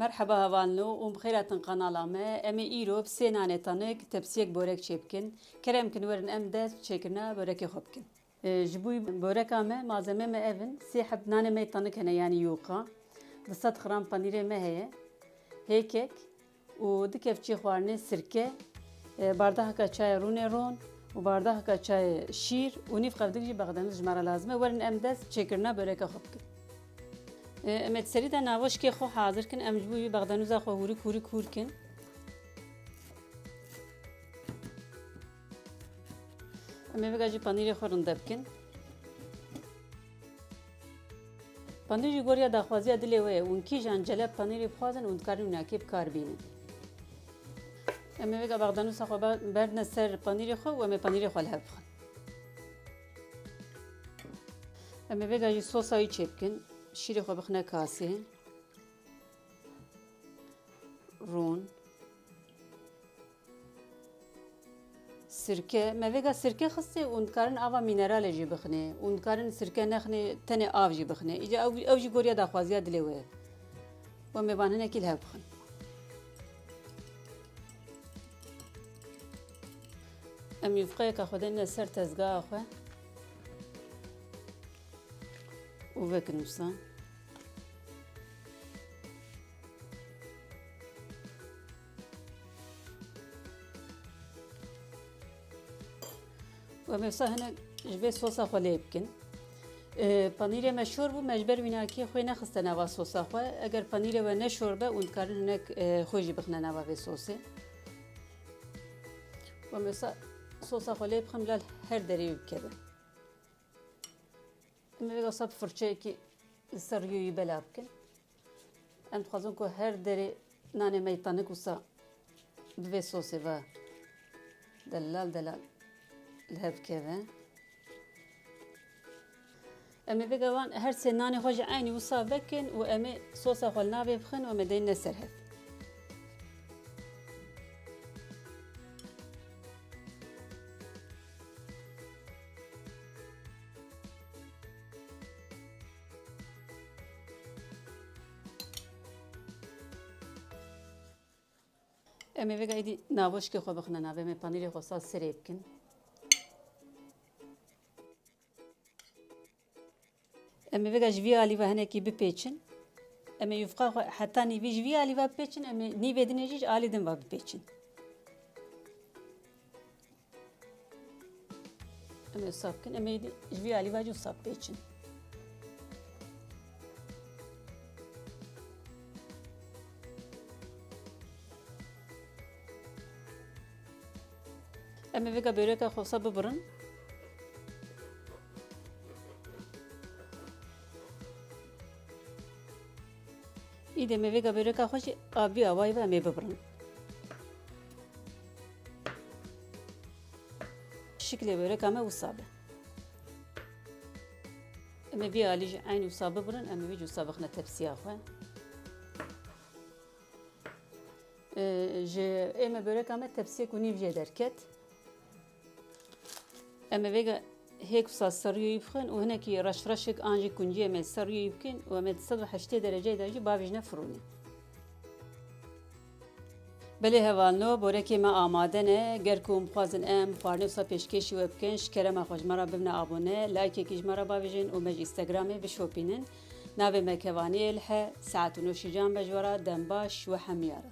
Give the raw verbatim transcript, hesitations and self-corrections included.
Merheba hevalno û bi xêr hatin kanala me. Em ê îro bi sê nanê tanik tepsiyek borek çêbikin. Kerem kin werin em dest bi çêkirina borekê xwe bikin. E, ji bo boreka me malzeme me ev in. Sê heb nanê me tanik hene, yanî yûqa. Du sed gram panîrê me heye. Hêkek û du kevçî xwarinê sirke, e, bardaheka çayê rûnê ron û bardaheka çayê şîr û nîv qevdek jî bexdanûz ji me re lazim e. Werin em dest çêkirina boreka xwe bikin. E, em ê di serî de navoşkê xwe hazir kin. Em ji bo wî bexdanûza xwe hûrik hûrik hûr kin. Em ê vêga jî panîrê xwe rinde bikin. Panîr jî goriya daxwaziya dilê we ye. Hûn kîjan celeb panîrê bixwazin, hûn dikarin wînakê bi kar bînin. Em ê vêga bexdanûsa xwe be-, berdine ser panîrê xwe û em ê panîrê xwe li hev bixin. Em ê vêga jî sosa wî çêbikin. Şîrê xwe bixine kasê. Rûn. Sirke. Me vêga sirke xistê, hûn dikarin ava mîneralê jî bixinê. Hûn dikarin sirke nexinê, tenê av jî bixinê. Îca ew, ew jî goriya daxwaziya dilê we ye. Û em ê van hinekî li hev bixin. Em yufqeyeka xwe dêne ser tezgaha xwe û vekin wisa. Û em ê wisa hinek ji vê sosa xwe lê bikin. E, panîrê me şor bû, me ji ber wînakê xwê nexiste nava sosa xwe. Eger panîrê we ne şor be, hûn dikarin hinek, e, xwê jî bixine nava vê sosê. Û em ê wisa sosa xwe lê bixin, bila her derê wî bikeve. Em ê vêga wisa bi firçeyekî li ser rûyê wî bela bikin. Em dixwazin ku her derê nanê me yê tanik wisa bi vê sosê ve delal delal li hev keve. Em ê vêga van her sê nanê xwe jî eynî wisa vekin û em ê sosa xwe li navê bixin û em ê deyne ser hev. Em ê vêga êdî navoşkê xwe bixine navê, em ê panîrê xwe sa serê bikin. Em ê vêga ji vî alî ve hinekî bipêçin. Em ê yufqa xwe heta nîvî ji vî alî ve bipêçin, em ê nîvê dinê jî ji alî din ve bipêçin. Em ê wisa bikin, em ê ji vî alî ve jî wisa bipêçin. Em ê vêga böreka xwe wisa bibirin. Îdê em ê vêga böreka xwe jî a vî awayî ve em ê bibirin. Şiklê böreka me wisa be. Em ê vî alî jî eynî wisa bibirin, em ê vî jî wisa bixine tepsiya xwe. Ee, ji ê me böreka me tepsiyek û nîv jê derket. Em ê vêga hêk wisa ser rûyê bixin û hinekî reş reşek an jî kunciyê me ser rûyê bikin û em ê di sed û heştê dereceyê de jî bavêjine firûnê. Belê hevalno, borekê me amade ne. Ger ku hûn bixwazin em xwarinê wisa pêşkêşî we bikin, ji kerema xwe ji me re bibine abone, laykekî ji me re bavêjin û me ji Instagramê bişopînin. Navê me Kevaniyê Elhe, saet û nû şîcan be ji we re, dem baş we hemiya re.